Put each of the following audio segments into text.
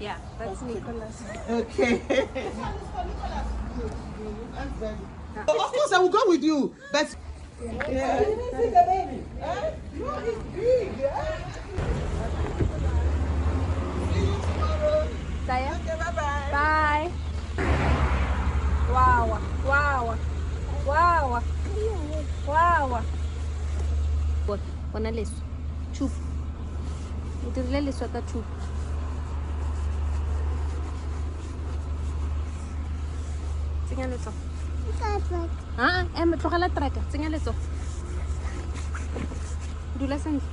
Yeah, that's Okay. Nicholas. Okay. Of course, I will go with you, but yeah. You didn't see the baby. Eh? No, it's big. Eh? See you tomorrow. Saya? Okay, bye-bye. Bye. Wow, wow, wow, wow. Bona leswe. Tšhupu. O dirile leswe ka tšhupu. Tsenya letsogo. Aa, ema, tlogela traka, tsenya letsogo. Dula sentle.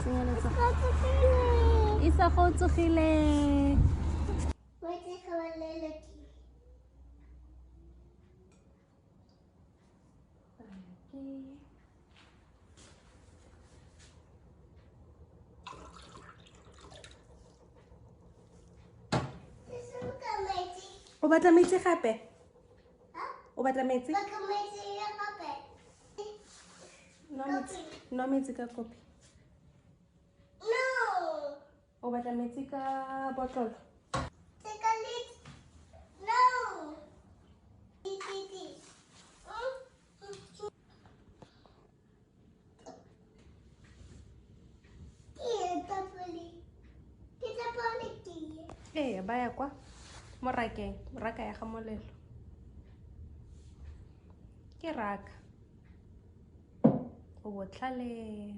Tsenya letsogo. Isago o tsogile. O batla metsi gape? O batla metsi? Nwa metsi ka kopi. O batla metsi ka botlolo? Ee, ba ya kwa mo rakeng, raka ya ga molelo. Ke raka. O botlhale.